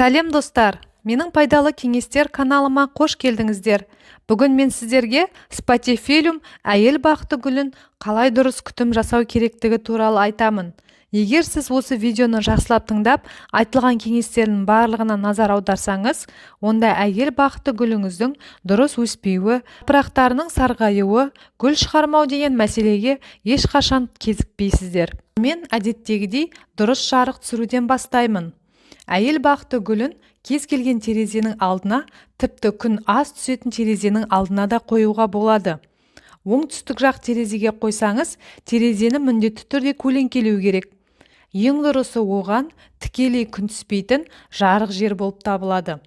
Сәлем, достар! Менің пайдалы кеңестер каналыма қош келдіңіздер. Бүгін мен сіздерге спатифиллум, әйел бақыты гүлін қалай дұрыс күтім жасау керектігі туралы айтамын. Егер сіз осы видеоны жақсылап тыңдап, айтылған кеңестердің барлығына назар аударсаңыз, онда әйел бақыты гүліңіздің дұрыс өспеуі, жапырақтарының сарғаюы, гүл шығармау деген мәселеге ешқашан кезікпейсіздер. Мен әдеттегідей дұрыс жарық түсіруден бастаймын. Әйел бақыты гүлін кез келген терезенің алдына, тіпті күн аз түсетін терезенің алдына да қоюға болады. Оңтүстік жақ терезеге қойсаңыз, терезені міндетті түрде көлеңкелеу керек. Ең дұрысы оған тікелей күн түспейтін жарық жер болып табылады.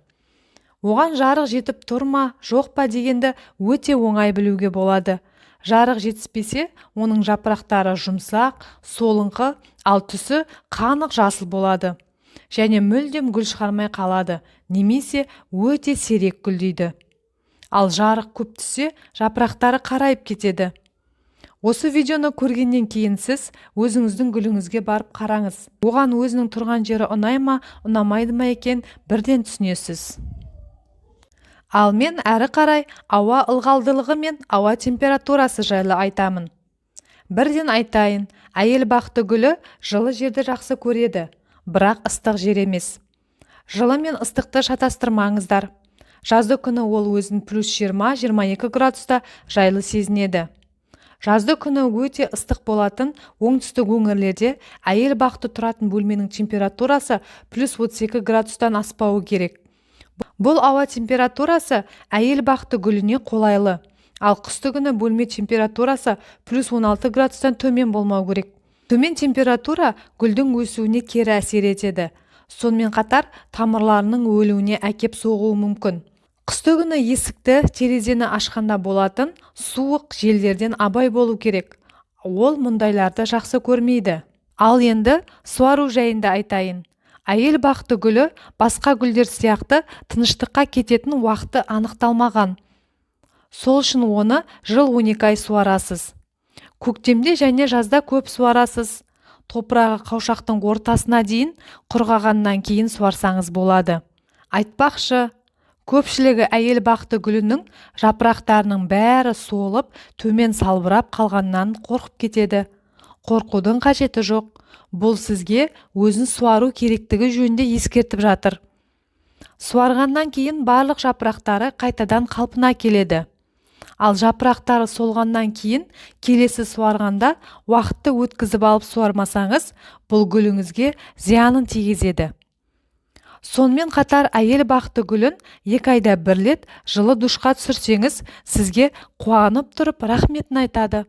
Оған жарық жетіп тұр ма, жоқ па дегенді өте оңай білуге болады. Жарық жетіспесе, оның жапырақтары жұмсақ, солыңқы, ал түсі қанық жасыл болады және мүлдем гүл шығармай қалады немесе өте сирек гүлдейді. Ал жарық көп түссе, жапырақтары қарайып кетеді. Осы видеоны көргеннен кейін сіз өзіңіздің гүліңізге барып қараңыз. Оған өзінің тұрған жері ұнай ма, ұнамайды ма екен, бірден түсінесіз. Ал мен әрі қарай ауа ылғалдылығы мен ауа температурасы жайлы айтамын. Бірден айтайын, әйел бақыты гүлі жылы жерді жақсы көреді, бірақ ыстық жер емес. Жылы мен ыстықты шатастырмаңыздар. Жазды күні ол өзін плюс 20-22 градуста жайлы сезінеді. Жазды күні өте ыстық болатын оңтүстік өңірлерде әйел бақыты тұратын бөлменің температурасы плюс 32 градустан аспауы керек. Бұл ауа температурасы әйел бақыты гүліне қолайлы. Ал қысты күні бөлме температурасы плюс 16 градустан төмен болмау керек. Төмен температура гүлдің өсуіне кері әсер етеді. Сонымен қатар тамырларының өлуіне әкеп соғуы мүмкін. Қысты күні есікті, терезені ашқанда болатын суық желдерден абай болу керек. Ол мұндайларды жақсы көрмейді. Ал енді суару жайында айтайын. Әйел бақыты гүлі басқа гүлдер сияқты тыныштыққа кететін уақыты анықталмаған. Сол үшін оны жыл 12 ай суарасыз. Көктемде және жазда көп суарасыз. Топырағы қаушақтың ортасына дейін құрғағаннан кейін суарсаңыз болады. Айтпақшы, көпшілігі әйел бақыты гүлінің жапырақтарының бәрі солып, төмен салбырап қалғаннан қорқып кетеді. Қорқудың қажеті жоқ. Бұл сізге өзін суару керектігі жөнінде ескертіп жатыр. Суарғаннан кейін барлық жапырақтары қайтадан қалпына келеді. Ал жапырақтары солғаннан кейін келесі суарғанда уақытты өткізіп алып суармасаңыз, бұл гүліңізге зиянын тигізеді. Сонымен қатар әйел бақыты гүлін 2 айда бір рет жылы душқа түсірсеңіз, сізге қуанып тұрып рахметін айтады.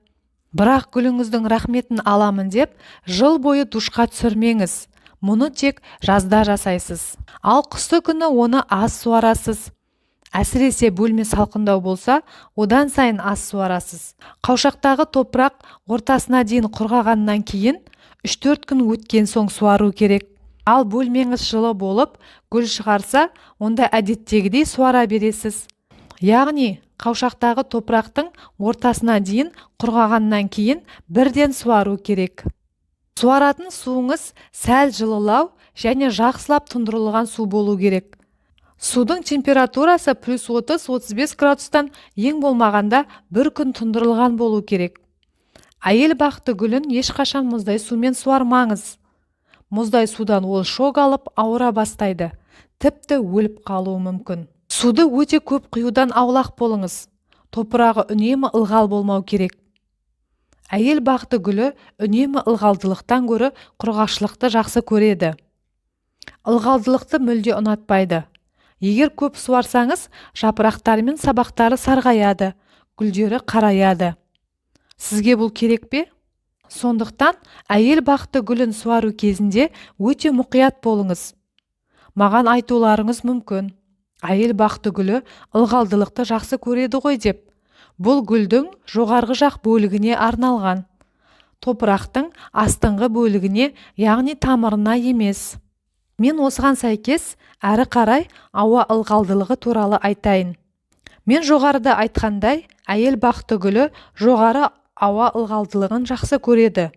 Бірақ гүліңіздің рахметін аламын деп жыл бойы душқа түсірмеңіз. Мұны тек жазда жасайсыз. Ал қысты күні оны аз суарасыз. Әсіресе бөлме салқындау болса, одан сайын аз суарасыз. Қаушақтағы топырақ ортасына дейін құрғағаннан кейін 3-4 күн өткен соң суару керек. Ал бөлмеңіз жылы болып, гүл шығарса, онда әдеттегідей суара бересіз. Яғни қаушақтағы топырақтың ортасына дейін құрғағаннан кейін бірден суару керек. Суаратын суыңыз сәл жылылау және жақсылап тұндырылған су болу керек. Судың температурасы плюс 30-35 градустан ең болмағанда бір күн тұндырылған болу керек. Әйел бақыты гүлін ешқашан мұздай сумен суармаңыз. Мұздай судан ол шок алып, ауыра бастайды, тіпті өліп қалуы мүмкін. Суды өте көп құюдан аулақ болыңыз. Топырағы үнемі ылғал болмау керек. Әйел бақыты гүлі үнемі ылғалдылықтан гөрі құрғақшылықты жақсы көреді. Ылғалдылықты мүлде ұнатпайды. Егер көп суарсаңыз, жапырақтары мен сабақтары сарғаяды, гүлдері қараяды. Сізге бұл керек пе? Сондықтан әйел бақыты гүлін суару кезінде өте мұқият болыңыз. Маған айтуларыңыз мүмкін: әйел бақыты гүлі ылғалдылықты жақсы көреді ғой деп. Бұл гүлдің жоғарғы жақ бөлігіне арналған. Топырақтың астыңғы бөлігіне, яғни тамырына емес. Мен осыған сәйкес әрі қарай ауа ылғалдылығы туралы айтайын. Мен жоғарыда айтқандай, әйел бақыты гүлі жоғары ауа ылғалдылығын жақсы көреді.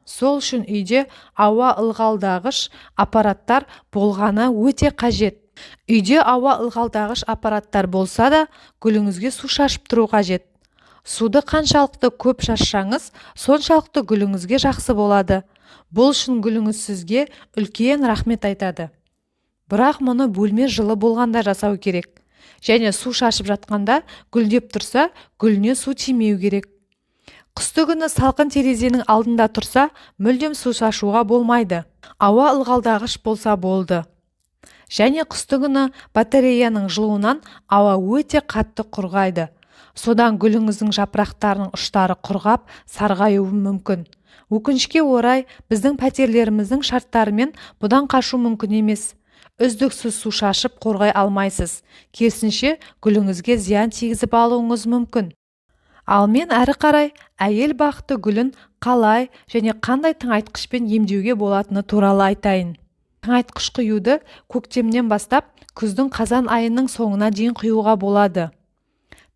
Сол үшін үйде ауа ылғалдағыш аппараттар болғаны өте қажет. Үйде ауа ылғалдағыш аппараттар болса да, гүліңізге су шашып тұру қажет. Суды қаншалықты көп шашсаңыз, соншалықты гүліңізге жақсы болады. Бұл үшін гүліңіз сізге үлкен рахмет айтады. Бірақ мұны бөлме жылы болғанда жасау керек. Және су шашып жатқанда гүлдеп тұрса, гүліне су тимеу керек. Қысты күні салқын терезенің алдында тұрса, мүлдем су шашуға болмайды. Ауа ылғалдағыш болса болды. Және қысты күні батареяның жылуынан ауа өте қатты құрғайды. Содан гүліңіздің жапырақтарының ұштары құрғап, сарғаюы мүмкін. Өкінішке орай, біздің пәтерлеріміздің шарттарымен бұдан қашу мүмкін емес. Үздіксіз су шашып қорғай алмайсыз. Керісінше, гүліңізге зиян тигізіп алуыңыз мүмкін. Ал мен әрі қарай әйел бақыты гүлін қалай және қандай тыңайтқышпен емдеуге болатыны туралы айтайын. Тыңайтқыш құюды көктемнен бастап күздің қазан айының соңына дейін құюға болады.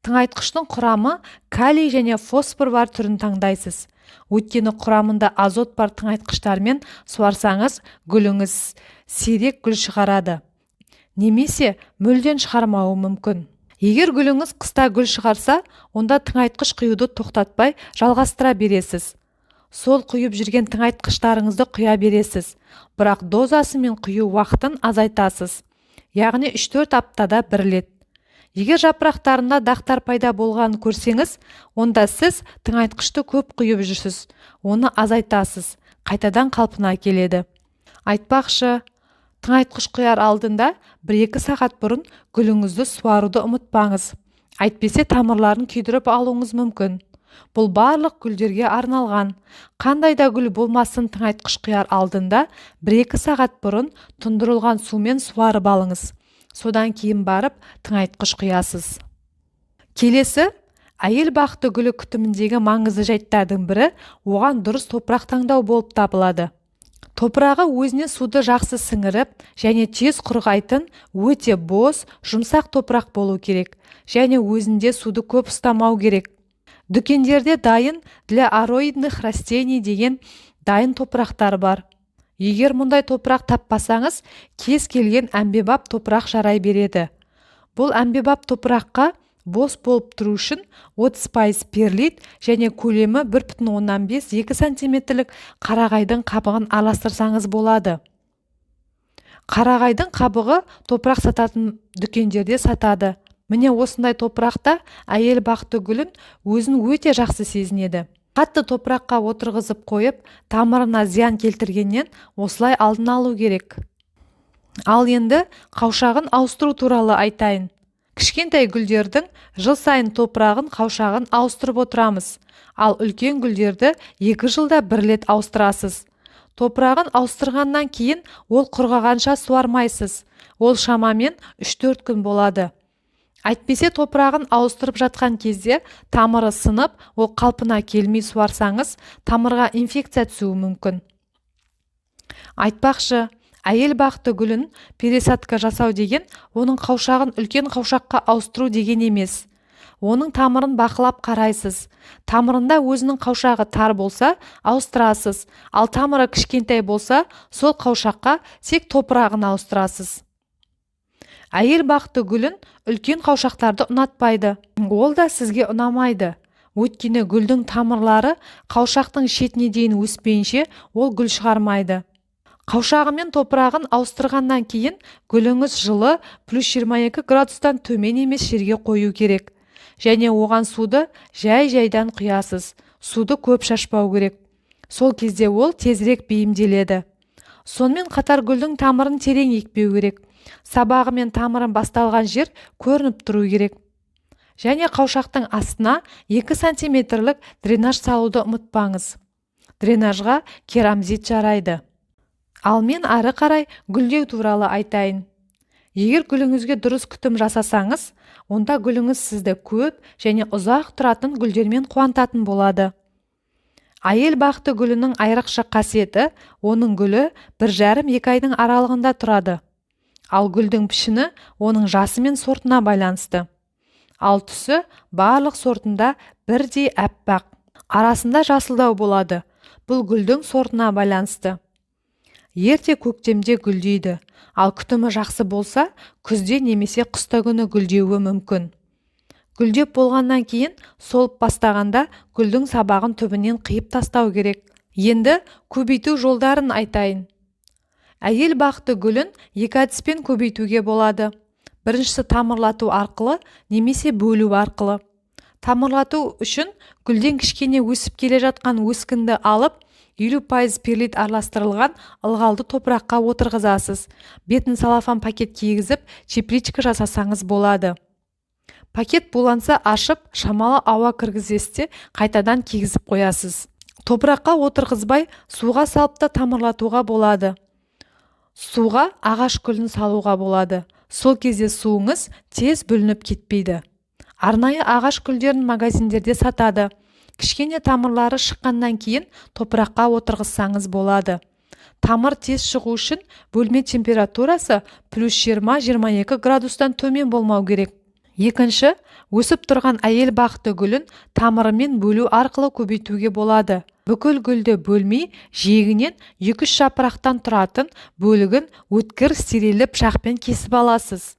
Тыңайтқыштың құрамы калий және фосфор бар түрін таңдайсыз. Өйткені құрамында азот бар тыңайтқыштармен суарсаңыз, гүліңіз сирек гүл шығарады немесе мүлдем шығармауы мүмкін. Егер гүліңіз қыста гүл шығарса, онда тыңайтқыш құюды тоқтатпай жалғастыра бересіз. Сол құйып жүрген тыңайтқыштарыңызды құя бересіз, бірақ дозасы мен құю уақытын азайтасыз, яғни 3-4 аптада бір рет. Егер жапырақтарында дақтар пайда болғанын көрсеңіз, онда сіз тыңайтқышты көп құйып жүрсіз, оны азайтасыз, қайтадан қалпына келеді. Айтпақшы, тыңайтқыш құяр алдында 1-2 сағат бұрын гүліңізді суаруды ұмытпаңыз. Әйтпесе тамырларын күйдіріп алуыңыз мүмкін. Бұл барлық гүлдерге арналған. Қандай да гүл болмасын, тыңайтқыш құяр алдында 1-2 сағат бұрын тұндырылған сумен суарып алыңыз. Содан кейін барып тыңайтқыш құясыз. Келесі, әйел бақыты гүлі күтіміндегі маңызды жайттардың бірі оған дұрыс топырақ таңдау болып табылады. Топырағы өзіне суды жақсы сіңіріп және тез құрғайтын өте бос, жұмсақ топырақ болу керек және өзінде суды көп ұстамау керек. Дүкендерде дайын для ароидных растений деген дайын топырақтар бар. Егер мұндай топырақ таппасаңыз, кез келген әмбебап топырақ жарай береді. Бұл әмбебап топыраққа бос болып тұру үшін 30% перлит және көлемі 1,5-2 сантиметрлік қарағайдың қабығын араластырсаңыз болады. Қарағайдың қабығы топырақ сататын дүкендерде сатады. Міне осындай топырақта әйел бақыты гүлін өзін өте жақсы сезінеді. Қатты топыраққа отырғызып қойып, тамырына зиян келтіргеннен осылай алдын алу керек. Ал енді қаушағын ауыстыру туралы айтайын. Кішкентай гүлдердің жыл сайын топырағын, қаушағын ауыстырып отырамыз. Ал үлкен гүлдерді 2 жылда бір рет ауыстырасыз. Топырағын ауыстырғаннан кейін ол құрғағанша суармайсыз. Ол шамамен 3-4 күн болады. Әйтпесе топырағын ауыстырып жатқан кезде тамыры сынып, ол қалпына келмей суарсаңыз, тамырға инфекция түсуі мүмкін. Айтпақшы, әйел бақыты гүлін пересадка жасау деген оның қаушағын үлкен қаушаққа ауыстыру деген емес. Оның тамырын бақылап қарайсыз. Тамырында өзінің қаушағы тар болса, ауыстырасыз, ал тамыры кішкентай болса, сол қаушаққа тек топырағын ауыстырасыз. Әйел бақыты гүлін үлкен қаушақтарды ұнатпайды. Ол да сізге ұнамайды. Өйткені гүлдің тамырлары қаушақтың шетіне дейін өспейінше ол гүл шығармайды. Қаушағы мен топырағын ауыстырғаннан кейін гүліңіз жылы плюс 22 градустан төмен емес жерге қою керек. Және оған суды жай-жайдан құясыз. Суды көп шашпау керек. Сол кезде ол тезірек бейімделеді. Сонымен қатар гүлдің тамырын терең екпеу керек. Сабағы мен тамырын басталған жер көрініп тұру керек. Және қаушақтың астына 2 сантиметрлік дренаж салуды ұмытпаңыз. Дренажға керамзит жарайды. Ал мен ары қарай гүлдеу туралы айтайын. Егер гүліңізге дұрыс күтім жасасаңыз, онда гүліңіз сізді көп және ұзақ тұратын гүлдермен қуантатын болады. Әйел бақыты гүлінің айрықша қасиеті, оның гүлі 1,5-2 айдың аралығында тұрады. Ал гүлдің пішіні оның жасы мен сортына байланысты. Ал түсі барлық сортында бірдей әппақ. Арасында жасылдау болады. Бұл гүлдің сортына байланысты. Ерте көктемде гүлдейді, ал күтімі жақсы болса, күзде немесе қыста күні гүлдеуі мүмкін. Гүлдеп болғаннан кейін солып бастағанда гүлдің сабағын түбінен қиып тастау керек. Енді көбейту жолдарын айтайын. Әйел бақыты гүлін екі әдіспен көбейтуге болады. Біріншісі тамырлату арқылы немесе бөлу арқылы. Тамырлату үшін гүлден кішкене өсіп келе жатқан өскінді алып, 50% перлит араластырылған ылғалды топыраққа отырғызасыз. Бетін целлофан пакет кигізіп, тепличка жасасаңыз болады. Пакет буланса ашып, шамалы ауа кіргізесіз де қайтадан кигізіп қоясыз. Топыраққа отырғызбай, суға салып та тамырлатуға болады. Суға ағаш күлін салуға болады. Сол кезде суыңыз тез бүлініп кетпейді. Арнайы ағаш күлдерін магазиндерде сатады. Кішкене тамырлары шыққаннан кейін топыраққа отырғызсаңыз болады. Тамыр тез шығу үшін бөлме температурасы плюс 20-22 градустан төмен болмау керек. Екінші, өсіп тұрған әйел бақыты гүлін тамырымен бөлу арқылы көбейтуге болады. Бүкіл гүлді бөлмей, жиегінен 2-3 жапырақтан тұратын бөлігін өткір стерилді пышақпен кесіп аласыз.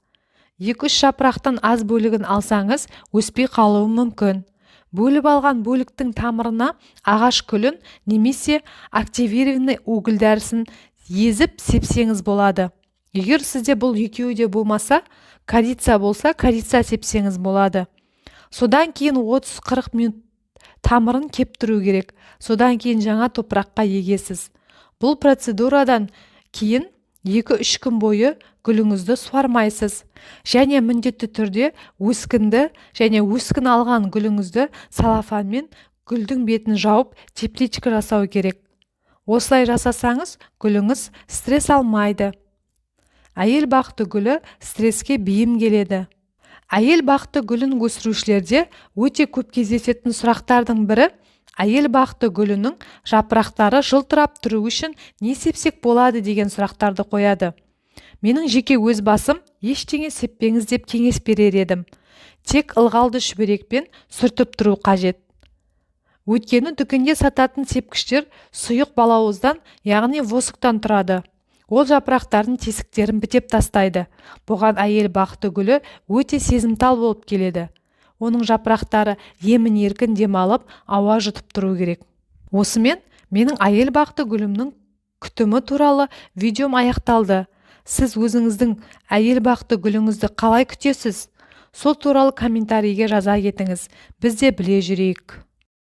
2-3 жапырақтан аз бөлігін алсаңыз, өспей қалуы мүмкін. Бөліп алған бөліктің тамырына ағаш күлін немесе активированный уголь дәрісін езіп сепсеңіз болады. Егер сізде бұл екеуі де болмаса, корица болса, корица сепсеңіз болады. Содан кейін 30-40 минут тамырын кептіру керек. Содан кейін жаңа топыраққа егесіз. Бұл процедурадан кейін 2-3 күн бойы гүліңізді суармайсыз. Және міндетті түрде өскінді және өскін алған гүліңізді целлофанмен гүлдің бетін жауып тепличка жасау керек. Осылай жасасаңыз, гүліңіз стресс алмайды. Әйел бақыты гүлі стресске бейім келеді. Әйел бақыты гүлін өсірушілерде өте көп кездесетін сұрақтардың бірі әйел бақыты гүлінің жапырақтары жылтырап тұру үшін не сепсек болады деген сұрақтарды қояды. Менің жеке өз басым ештеңе сеппеңіз деп кеңес берер едім. Тек ылғалды шүберекпен сүртіп тұру қажет. Өйткені дүкенде сататын сепкіштер сұйық балауыздан, яғни восктан тұрады. Ол жапырақтардың тесіктерін бітеп тастайды. Бұған әйел бақыты гүлі өте сезімтал болып келеді. Оның жапырақтары емін-еркін демалып, ауа жұтып тұру керек. Осымен менің әйел бақыты гүлімнің күтімі туралы видеом аяқталды. Сіз өзіңіздің әйел бақыты гүліңізді қалай күтесіз? Сол туралы комментарийге жаза кетіңіз. Біз де біле жүрейік.